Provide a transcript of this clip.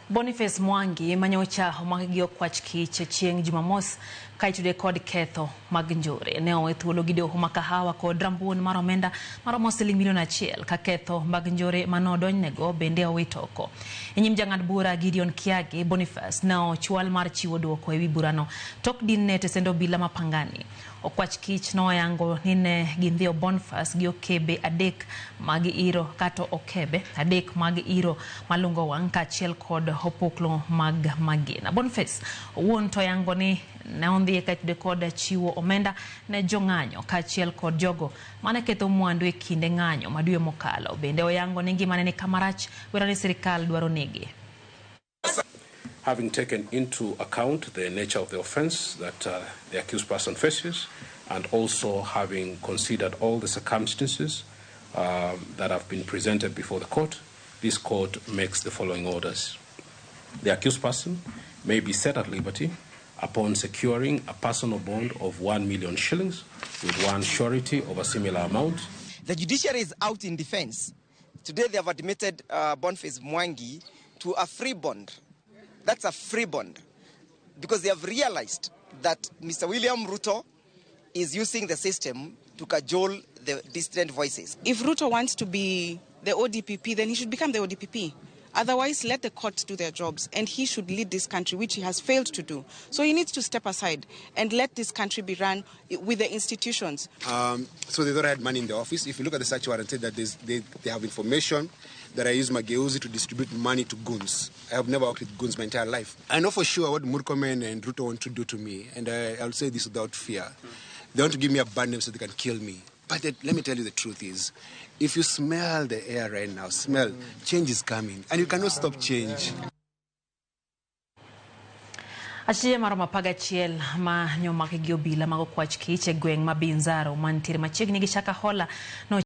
Boniface Mwangi manyocha omaki gi okwach kich chieng' Jumamos ka itude kod ketho mag njore ne owe thuolo gi doho ma Kahawa kod rambuon mar omenda maromo siling milion 1 ka ketho mag njore manodonjnego bende owit oko. E nyim jang'ad bura Gideon Kiage, Boniface ne ochwal mar chiwo duoko ewi burano tok dinne e tesend obila ma Pangani. Okwach kich noyango ni ne gindhiyo Boniface gi okebe 3 mag iro kata okebe 3 mag iro malungo wang' kaachiel kod opoklo mag magina. Boniface owuon to oyango ni ne ondhiye ka itude kod chiwo omenda ne jong'anyo kaachiel kod jogo mane ketho mwandu e kinde ng'anyo ma dwe mokalo. Bende oyango ni ngimane ni kama rach wero ni sirikal dwaro nege. Having taken into account the nature of the offense that the accused person faces, and also having considered all the circumstances that have been presented before the court, this court makes the following orders. The accused person may be set at liberty upon securing a personal bond of 1 million shillings with one surety of a similar amount. The judiciary is out in defense. Today they have admitted Boniface Mwangi to a free bond. That's a free bond because they have realized that Mr. William Ruto is using the system to cajole the dissident voices. If Ruto wants to be the ODPP, then he should become the ODPP. Otherwise, let the courts do their jobs, and he should lead this country, which he has failed to do. So he needs to step aside and let this country be run with the institutions. So they thought I had money in the office. If you look at the search warrant, said that they have information that I use Mageuzi to distribute money to goons. I have never worked with goons my entire life. I know for sure what Murkomen and Ruto want to do to me, and I'll say this without fear. They want to give me a bad name so they can kill me. But let me tell you the truth is, if you smell the air right now, smell, change is coming, and you cannot stop change. Achije maromo 11 ma nyomaki gi obila mag okwach kich e gweng' ma Binzaro mantiere machiegni gi Shakahola no.